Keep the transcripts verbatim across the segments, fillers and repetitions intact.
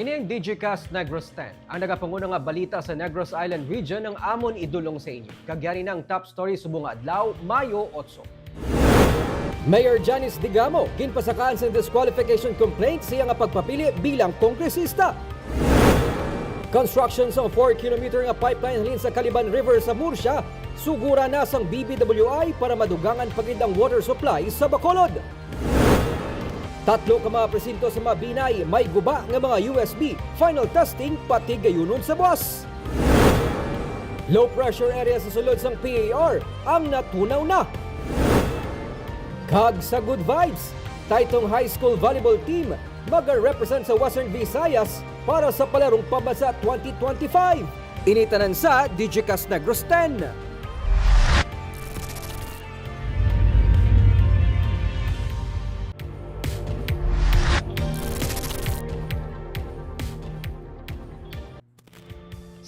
Ini ang Digicast Negros ten, ang nagapanguna nga balita sa Negros Island Region ang amon idulong sa inyo. Kag yari na ang top story subong nga adlaw, Mayo otso. Mayor Janice Digamo ginpasakaan sang disqualification complaint sa iya nga pagpapili bilang kongresista. Construction sang four kilometer nga pipeline halin sa Caliban River sa Murcia, sugura na sang B B W I para madugangan pa gid ang water supply sa Bacolod. Tatlo ka mga presinto sa Mabinay may guba nga mga U S B, final testing patigayunon sa buas. Low pressure area sa sulod sang P A R ang natunaw na. Kag sa good vibes, Taytong High School Volleyball Team maga-represent sa Western Visayas para sa Palarong Pambansa twenty twenty-five. Ini tanan sa Digicast Negros ten.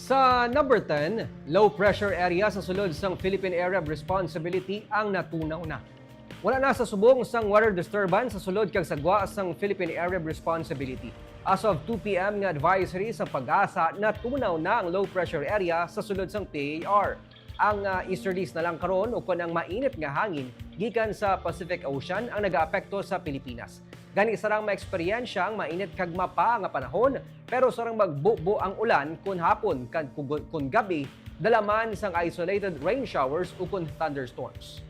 Sa number ten, low pressure area sa sulod sang Philippine Area of Responsibility ang natunaw na. Wala na sa subong sang water disturbance sa sulod kag sa gwa sang Philippine Area of Responsibility. As of two P M nga advisory sa PAGASA, natunaw na ang low pressure area sa sulod sang P A R. Ang, ah, easterlies na lang karon ukon ang mainit nga hangin gikan sa Pacific Ocean ang nagaapekto sa Pilipinas. Gani, sarang maeksperiensya ang mainit kag mapa nga panahon, pero sarang magbubo ang ulan kon hapon kag kugo-, kon gabi, dala man sang isolated rain showers ukon thunderstorms.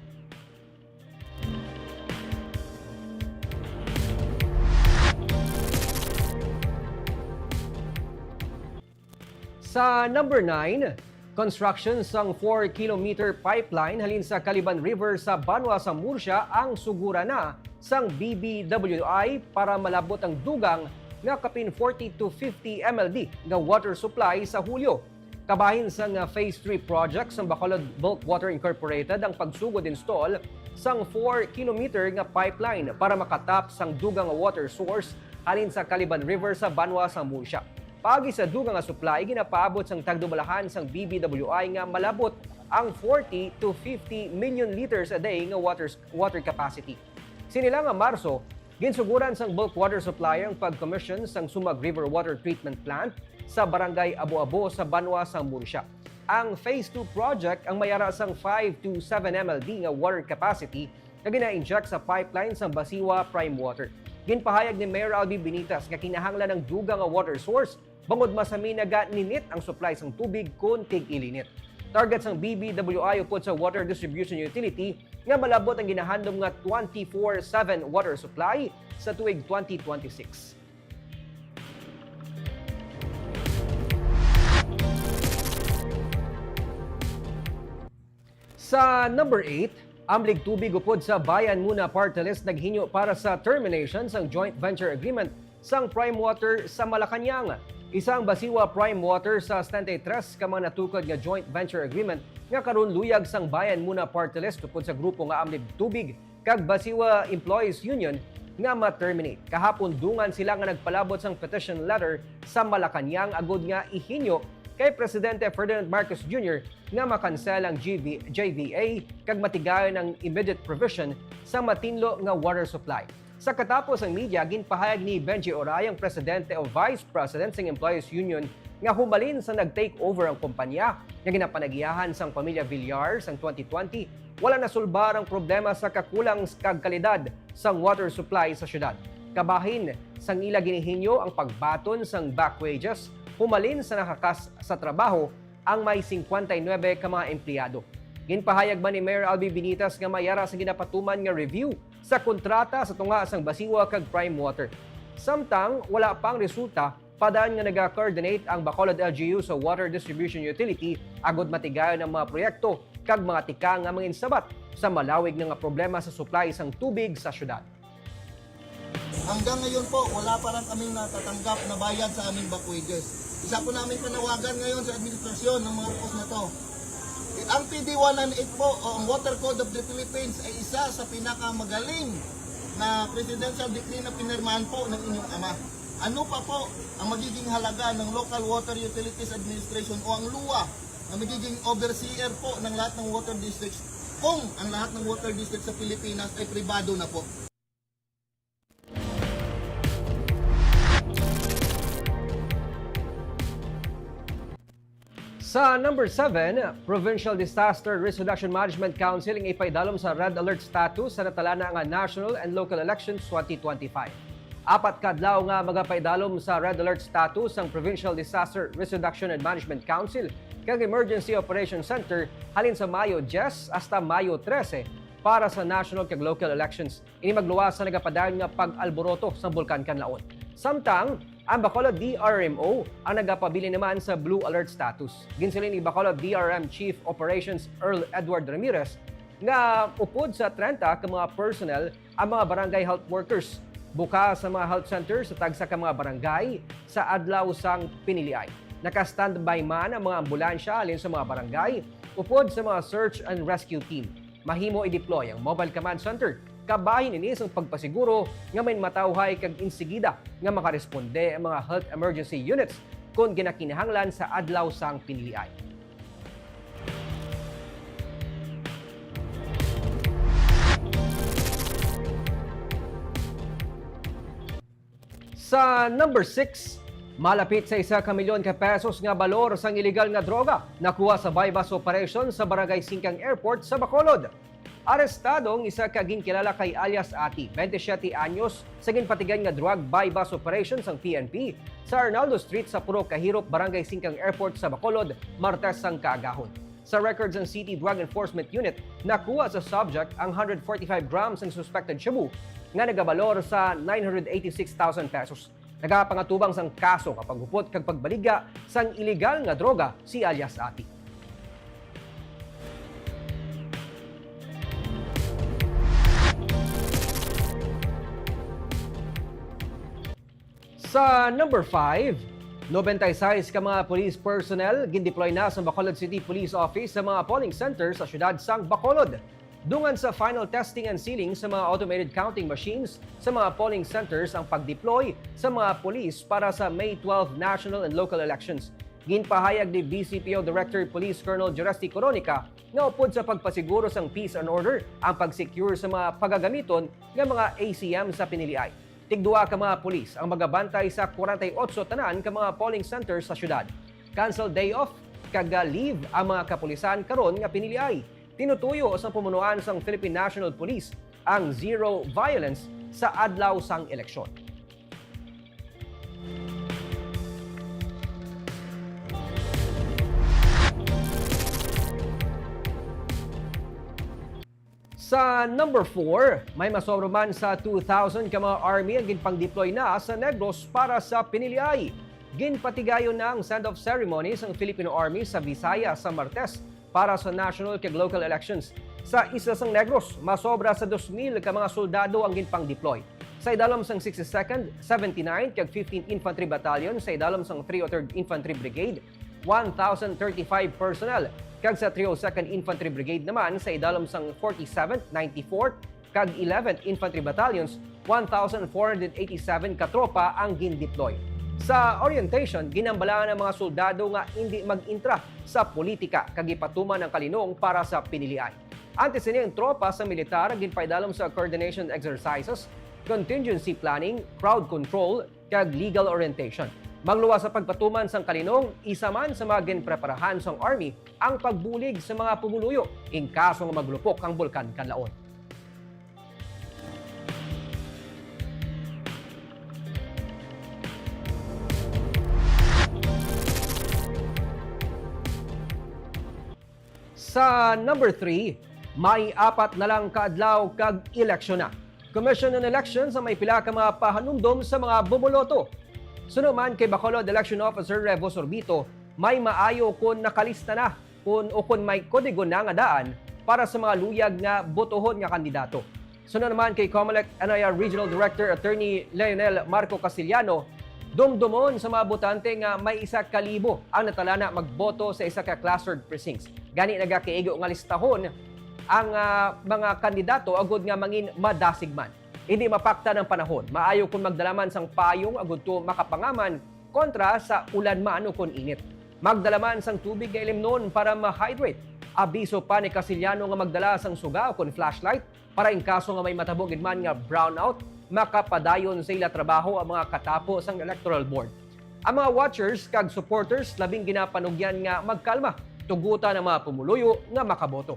Sa number nine, construction sang four kilometer pipeline halin sa Caliban River sa banwa sa Murcia ang sugura na sang B B W I para malabot ang dugang nga kapin forty to fifty M L D nga water supply sa Hulyo. Kabahin sang, ah, Phase three project sang Bacolod Bulk Water Incorporated ang pagsugod install sang four kilometer nga pipeline para makatap sang dugang nga water source halin sa Caliban River sa banwa sang Murcia. Paagi sa dugang nga supply, ginapaabot sang tagdumalahan sang B B W I nga malabot ang forty to fifty million liters a day nga water, water capacity. Sini lang nga Marso, ginsuguran sang bulk water supplier ang pag-commission sang Sumag River Water Treatment Plant sa Barangay Abo-Abo sa banwa sang Murcia. Ang Phase two project ang mayara sang five to seven M L D nga water capacity nga gina-inject sa pipeline sang Basiwa Prime Water. Ginpahayag ni Mayor Albi Benitez nga kinahanglan ang dugang nga water source bangod masami naganinit ang supply sang tubig kon tig-ilinit. Target sang B B W I upod sa water distribution utility nga malabot ang ginahandom nga twenty-four seven water supply sa tuig twenty twenty-six. Sa number eight, Amlig Tubig upod sa Bayan Muna Party List naghinyo para sa termination sang joint venture agreement sang Prime Water sa Malacañang. Isa ang Basiwa Prime Water sa setenta y tres ka mga natukod nga joint venture agreement nga karon luyag sang Bayan Muna Party List upod sa grupo nga Amlig Tubig kag Basiwa Employees Union nga ma-terminate. Kahapon, dungan sila nga nagpalabot sang petition letter sa Malacañang agud nga ihinyo kay Presidente Ferdinand Marcos Junior nga makansel ang G V, J V A kag matigayon ang immediate provision sa matinlo nga water supply. Sa katapos ang media, ginpahayag ni Benji Oray, ang presidente o vice president sang Employees Union, nga humalin sa nag-take over ang kompanya nga ginapanagiyahan sang pamilya Villar sang twenty twenty, wala nasulbar ang problema sa kakulang kag kalidad sang water supply sa syudad. Kabahin sang ila ginihinyo ang pagbaton sang back wages humalin sa nakakas sa trabaho ang may singkwenta y nuebe ka mga empleyado. Ginpahayag man ni Mayor Albi Benitez nga mayara sa ginapatuman nga review sa kontrata sa tunga sang Basiwa kag Prime Water. Samtang wala pa ang resulta, padaan nga naga-coordinate ang Bacolod L G U sa Water Distribution Utility agud matigayon ang mga proyekto kag mga tikang nga manginsabat sa malawig na nga problema sa supply sang tubig sa syudad. Hanggang ngayon po, wala pa lang kaming natatanggap na bayad sa aming back wages. Isa po namin panawagan ngayon sa administrasyon ng mga request na to. Ang P D one nine eight po o ang Water Code of the Philippines ay isa sa pinakamagaling na presidential decree na pinirmahan po ng inyong ama. Ano pa po ang magiging halaga ng Local Water Utilities Administration o ang lua na magiging overseer po ng lahat ng water districts kung ang lahat ng water districts sa Pilipinas ay pribado na po? Sa number seven, Provincial Disaster Risk Reduction Management Council ang ipaidalom sa red alert status sa natalana nga national and local elections twenty twenty-five. Apat ka adlaw nga magapaidalom sa red alert status ang Provincial Disaster Risk Reduction and Management Council kag Emergency Operations Center halin sa Mayo diyes hasta Mayo trese para sa national kag local elections. Ini magluwas sa nagapadayon nga pag-alboroto sang Bulkan Kanlaon. Samtang, ang Bacolod D R M O ang nagapabilin naman sa blue alert status. Ginsiling ni Bacolod D R M Chief Operations Earl Edward Ramirez nga upod sa trenta ka mga personnel ang mga barangay health workers. Bukas ang mga health center sa tagsa ka mga barangay sa adlaw sang piniliay. Naka-standby man ang mga ambulansya halin sa mga barangay upod sa mga search and rescue team. Mahimo i-deploy ang Mobile Command Center kabahin ini sang pagpasiguro nga may matawhay kag insigida nga makaresponde ang mga health emergency units kon ginakinahanglan sa adlaw sang piniliay. Sa number six, malapit sa isa ka milyon ka pesos nga balor sang iligal nga droga nakuha sa buy-bust operation sa Barangay Singkang Airport sa Bacolod. Arestado ang isa ka ginkilala kay alias Ati, twenty-seven anyos, sa ginpatigan nga drug buy-bust operation sang P N P sa Arnaldo Street sa Purok Kahirop, Barangay Singkang Airport sa Bacolod, Martes sang kaagahon. Sa records sang City Drug Enforcement Unit, nakuha sa subject ang one hundred forty-five grams ng suspected shabu nga nagabalor sa nine hundred eighty-six thousand pesos. Nagapangatubang sang kaso nga paghupot kag pagbaligya sang iligal nga droga si alias Ati. Sa number five, nobenta y seis ka mga police personnel gindeploy na sa Bacolod City Police Office sa mga polling center sa siyudad sang Bacolod. Dungan sa final testing and sealing sa mga automated counting machines sa mga polling centers ang pag-deploy sa mga police para sa May twelve national and local elections. Ginpahayag ni V C P O Director Police Colonel Jeresti Coronica nga upod sa pagpasiguro sang peace and order ang pag-secure sa mga pagagamiton nga mga A C M sa piniliay. Tigduha ka mga pulis ang magabantay sa kwarenta y otso tanan ka mga polling center sa siyudad. Cancel day off kag leave ang mga kapulisan karon nga piniliay. Tinutuyo sa pumunuan sang Philippine National Police ang zero violence sa adlaw sang eleksyon. Sa number four, may masobra man sa two thousand ka mga army ang ginpang-deploy na sa Negros para sa piniliay. Ginpatigayon na ang send-off ceremony sang Filipino Army sa Visayas sa Martes para sa national kag local elections. Sa isla sang Negros, masobra sa dos mil ka mga soldado ang ginpang-deploy. Sa idalom sang sixty-second, seventy-ninth kag fifteenth Infantry Battalion, sa idalom sang three oh third Infantry Brigade, one thousand thirty-five personnel, kag sa three oh second Infantry Brigade naman sa idalom sang forty-seventh, ninety-fourth, kag eleventh Infantry Battalions, one thousand four hundred eighty-seven ka tropa ang gindeploy. Sa orientation, ginambalaan ang mga soldado nga indi mag-intra sa politika kag ipatuman ang kalinong para sa piniliay. Antes sini, ang tropa sa militar ginpaidalom sa coordination exercises, contingency planning, crowd control, kag legal orientation. Magluwas sa pagpatuman sang kalinong, isa man sa mga ginpreparahan sang Army ang pagbulig sa mga pumuluyo in kaso nga maglupok ang Bulkan Kanlaon. Sa number three, may apat na lang ka adlaw kag eleksyon na. Commission on Elections ang may pila ka mga pahanumdom sa mga bumuloto. Suno man kay Bacolod Election Officer Revo Sorbito, may maayo kon nakalista na kon, o kon may kodigo na nga daan para sa mga luyag nga botohon nga kandidato. Suno naman kay Comelec Anaya Regional Director Attorney Lionel Marco Castellano, dumdumon sa mga botante nga may isa ka libo ang natalana magboto sa isa ka clustered precincts. Gani nagakaigo nga listahon ang, ah, mga kandidato agud nga mangin madasig man. Hindi mapaktan ang panahon. Maayo kung magdala man sang payong agud to makapangaman kontra sa ulan man o kon init. Magdala man sang tubig nga ilimnon para ma-hydrate. Abiso pa ni Castellano nga magdala sang suga o kon flashlight para in kaso nga may matabo gid man nga brownout, makapadayon sa ila trabaho ang mga katapo sang Electoral Board. Ang mga watchers kag supporters labing ginapanugyan nga magkalma, tugutan ang mga pumuluyo nga makaboto.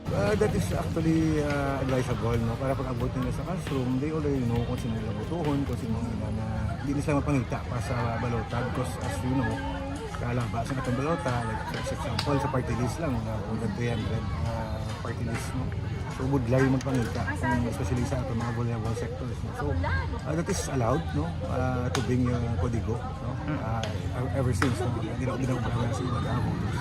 Uh, that is actually uh, advisable, no? Para pag-abot nila sa classroom, they already know kung sino nila botohon, kung sino nila na hindi sila mapangita pa sa balota because as you know, kalaba sa atong balota, like for example, sa party list lang, uh, more than three hundred uh, party list, no? So, budlay magpangita, kung especially sa atong mga vulnerable sectors, no? So, uh, that is allowed, no? Uh, to bring your kodigo, no? Uh, ever since, no? Ginawa, ginawa sa iba na voters.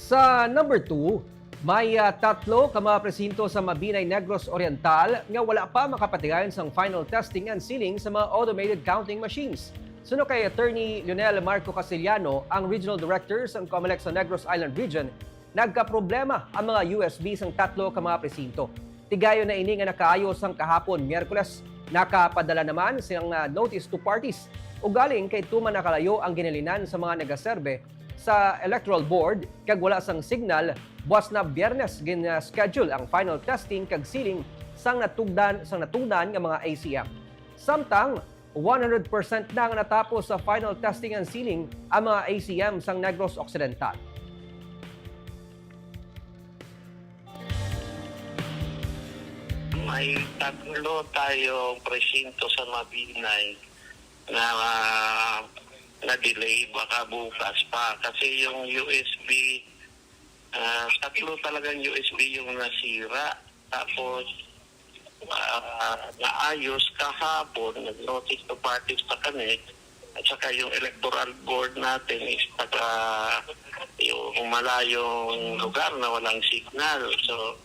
Sa number two, may ah, tatlo ka mga presinto sa Mabinay, Negros Oriental nga wala pa makapatigayon sang final testing and sealing sa mga automated counting machines. Suno kay Attorney Lionel Marco Castellano, ang Regional Director sang Comelec sa Negros Island Region, nagkaproblema ang mga U S B sang tatlo ka mga presinto. Tigayon na ini nga nakaayo sang kahapon, Miyerkules. Nakapadala naman sila nga notice to parties. Ugaling kay tuman nakalayo ang ginhalinan sa mga nagaserbe sa Electoral Board kag wala sang signal, buas na Biyernes gin-schedule ang final testing kag sealing sang natugdan sang natugdan nga mga A C M. Samtang one hundred percent na nga natapos sa final testing and sealing ang mga A C M sang Negros Occidental. May tatlo tayong presinto sa Mabinay na ah, na-delay, baka bukas pa. Kasi yung U S B, ah, tatlo talagang U S B yung nasira. Tapos, ah, naayos kahapon, nag-notice to parties pa kami. At saka yung electoral board natin is taga yung malayong lugar na walang signal. So,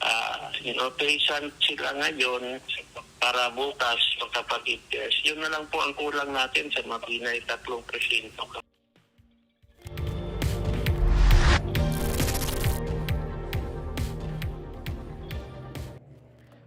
ah, you know, patient sila ngayon para bukas makapag-test. Yun na lang po ang kulang natin sa Mabinay, tatlong presinto.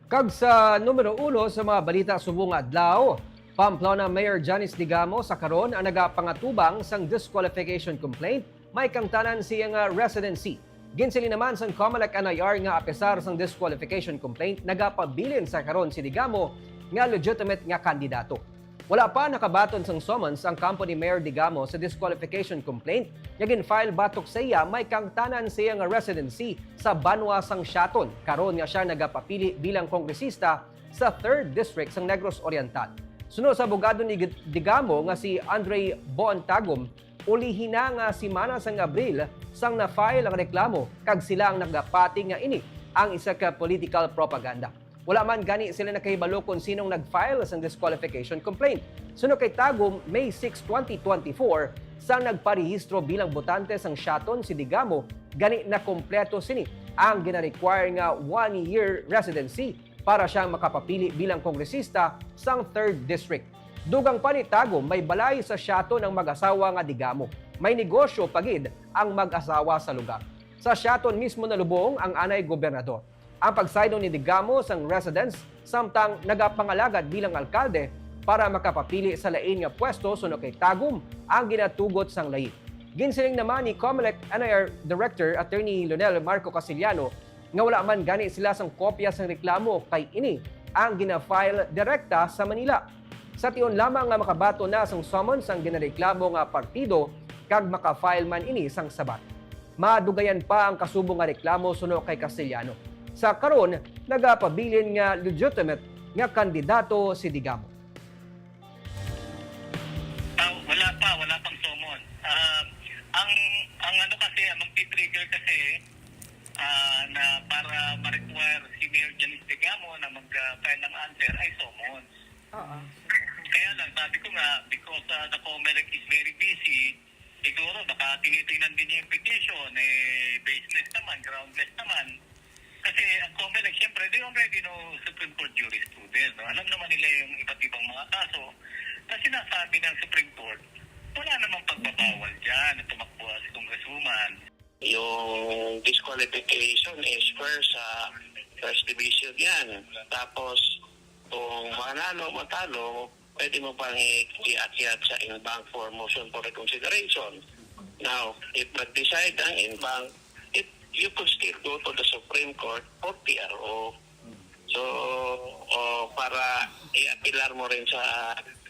Kag sa numero uno sa mga balita subong nga adlaw, Pamplona Mayor Janice Digamo sa karon ang nagapangatubang sang disqualification complaint may kangtanan sa iyang, ah, residency. Ginsiling naman sang Comelec N I R nga apesar sang disqualification complaint, nagapabilin sa karon si Digamo nga legitimate nga kandidato. Wala pa nakabaton sang summons ang kampo ni Mayor Digamo sa disqualification complaint nga gin-file batok sa iya may kangtanan sa iya nga residency sa banwa sang Siaton, karon nga sia nagapapili bilang kongresista sa Third District sang Negros Oriental. Suno sa abogado ni Digamo nga si Andre Boon Tagum, ulihi na nga semana sang Abril sang na-file ang reklamo kag sila ang nagapati nga ini ang isa ka political propaganda. Wala man gani sila nakahibalo kon sinong nag-file sang disqualification complaint. Suno kay Tagum, May six, twenty twenty-four, sang nagparehistro bilang botante sang Siaton si Digamo, gani nakompleto sini ang gina-require nga one-year residency para siyang makapapili bilang kongresista sang Third District. Dugang pa ni Tagum, may balay sa Siaton ang mag-asawa nga Digamo. May negosyo pa gid ang mag-asawa sa lugar. Sa Siaton mismo nalubong ang anay gobernador. Ang pagsaylo ni Digamo sang residence samtang nagapangalagad bilang alkalde para makapapili sa lain nga pwesto suno kay Tagum ang ginatugot sang layi. Ginsiling naman ni Comelec N I R Director Attorney Lionel Marco Castellano nga wala man gani sila sang kopya sang reklamo kay ini ang gina-file direkta sa Manila. Sa tion lamang nga makabaton na sang summons ang ginareklamo nga partido kag maka-file man ini sang sabat. Madugayan pa ang kasubong nga reklamo suno kay Castellano. Sa karon, nagapabilin nga legitimate nga kandidato si Digamo. Ah, wala pa, wala pang summon. Ah, ang ang ano kasi, ang magti-trigger kasi ah, na para ma-require si Mayor Janice Digamo na mag-file ng answer ay summons. Oo. Kaya lang, sabi ko nga, because uh, the Comelec is very busy, siguro baka tinitingnan din niya yung petition, eh, baseless naman, groundless naman. Kasi ang Comelec, siyempre, they already know Supreme Court jurisprudence. No? Alam naman nila yung iba't ibang mga kaso na sinasabi ng Supreme Court, wala namang pagbabawal dyan na tumakbo as congresswoman. Yung disqualification is first sa first division yan. Tapos, kung manalo, matalo, pwede mo pang i- iakyat sa en banc for motion for reconsideration. Now, if nag-decide ang en banc, it, you could still go to the Supreme Court or P R O. So, o, para i-apilar mo rin sa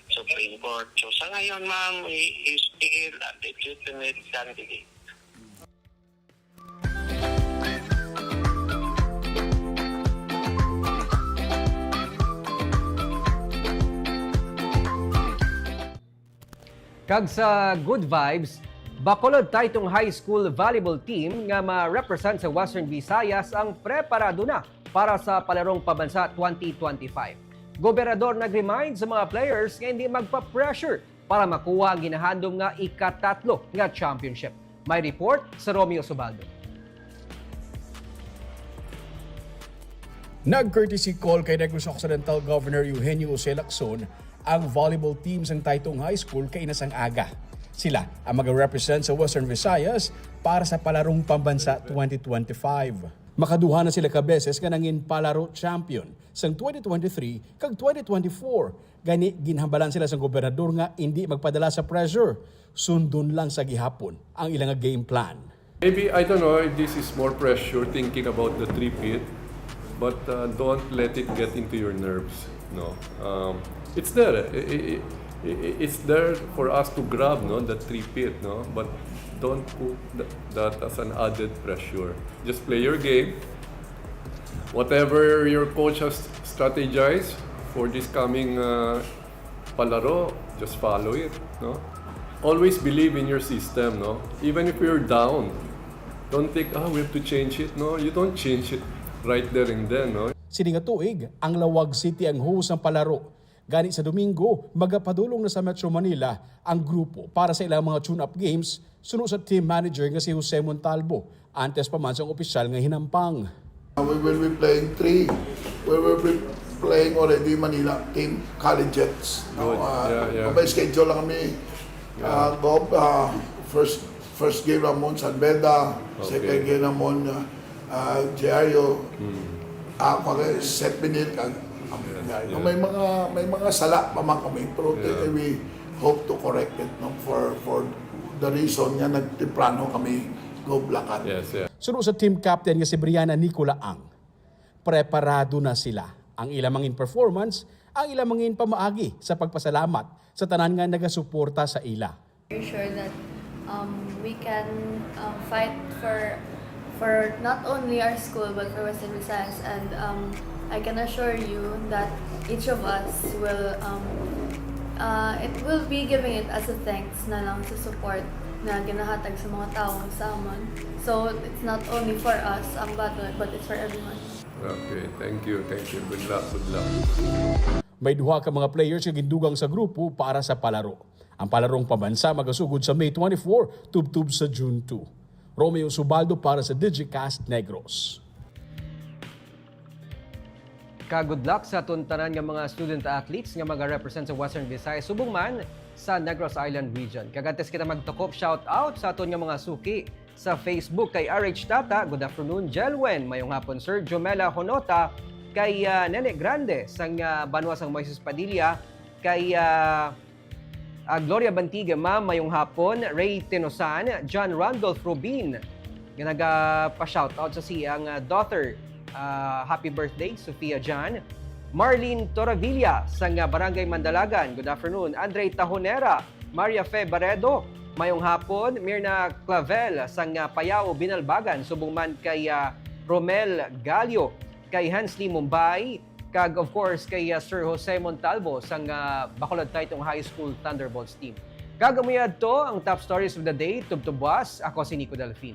Supreme Court. So, sa ngayon, ma'am, he is still a legitimate candidate. Kag sa good vibes, Bacolod Taytong High School volleyball team nga ma-represent sa Western Visayas ang preparado na para sa palarong pambansa twenty twenty-five. Gobernador nag-remind sa mga players nga hindi magpa-pressure para makuha ang ginahandom nga ikatatlo nga championship. May report sa Romeo Subaldo. Nag-courtesy call kay Negros Occidental Governor Eugenio Jose Lacson ang volleyball team sang Taytong High School kaina sang aga. Sila ang mag-represent sa Western Visayas para sa Palarong Pambansa twenty twenty-five. Makaduha na sila ka beses nga nangin palaro champion sang twenty twenty-three kag twenty twenty-four. Gani, ginhambalan sila sang gobernador nga indi magpadala sa pressure. Sundon lang sa gihapon ang ila nga game plan. Maybe, I don't know if this is more pressure thinking about the three-peat, but uh, don't let it get into your nerves. No, um, it's there. I- i- i- i- It's there for us to grab, no, the three-peat, no. But don't put th- that as an added pressure. Just play your game. Whatever your coach has strategized for this coming uh, palaro, just follow it, no? Always believe in your system, no? Even if you're down, don't think, ah, we have to change it. No, you don't change it right there and then, no? Sini nga tuig, ang Laoag City ang host sang palaro. Gani sa Domingo, magapadulong na sa Metro Manila ang grupo para sa ilang mga tune-up games suno sa team manager nga si Jose Montalvo, antes pa man sang opisyal nga hinampang. We will be playing three. We will be playing already Manila team, Collegiates. No? Good. Ah, Yeah, yeah. May schedule lang kami. Ah, Gob, ah, first first game ramon San Beda, Okay. second game ramon ah, ah, J R U. Ah, pag set minute kag Yeah. may mga may mga sala pa man kami, pero Yeah. we hope to correct it, no, for for the reason nga nagtemprano kami go Blakat. Yes, yeah. Suno sa team captain nga si Brianna Nicolaang, preparado na sila. Ang ila mangin performance, ang ila mangin pamaagi sa pagpasalamat sa tanan nga nagasuporta sa ila. We're sure that um, we can um, fight for for not only our school but for Western Visayas, and um, I can assure you that each of us will um, uh, it will be giving it as a thanks na lang sa support na ginahatag sa mga tao sa amon. So it's not only for us ang battle, but it's for everyone. Okay, thank you, thank you. Good luck, good luck. May duha ka mga players nga gindugang sa grupo para sa palaro. Ang palarong pambansa magasugod sa May twenty-four, tubtob sa June two. Romeo Subaldo para sa Digicast Negros. Ka good luck sa aton tanan nga mga student athletes nga maga-represent sa Western Visayas subong man sa Negros Island Region. Kag antes kita magtukop, shout out sa aton nga mga suki sa Facebook kay R H Tata, good afternoon, Jelwen, mayong hapon, Sir Jomela Honota, kay ah, Nene Grande sang ah, banwa sang Moises Padilla, kay ah, ah, Gloria Bantiga, ma'am, mayong hapon, Ray Tenosan, John Randolph Rubin, nga nagapa-shoutout sa siyang ah, daughter. Ah, happy birthday, Sofia John. Marlene Toravilla sang ah, Barangay Mandalagan, good afternoon. Andre Tahonera, Maria Fe Baredo, mayong hapon. Mirna Clavel sang ah, Payao, Binalbagan, subong man kay ah, Romel Gallo, kay Hensley Mumbay, kag of course kay ah, Sir Jose Montalvo sang ah, Bacolod Taytong High School Thunderbolts team. Kag amo yadto ang top stories of the day, tubtob buas. Ako si Nico Delfin.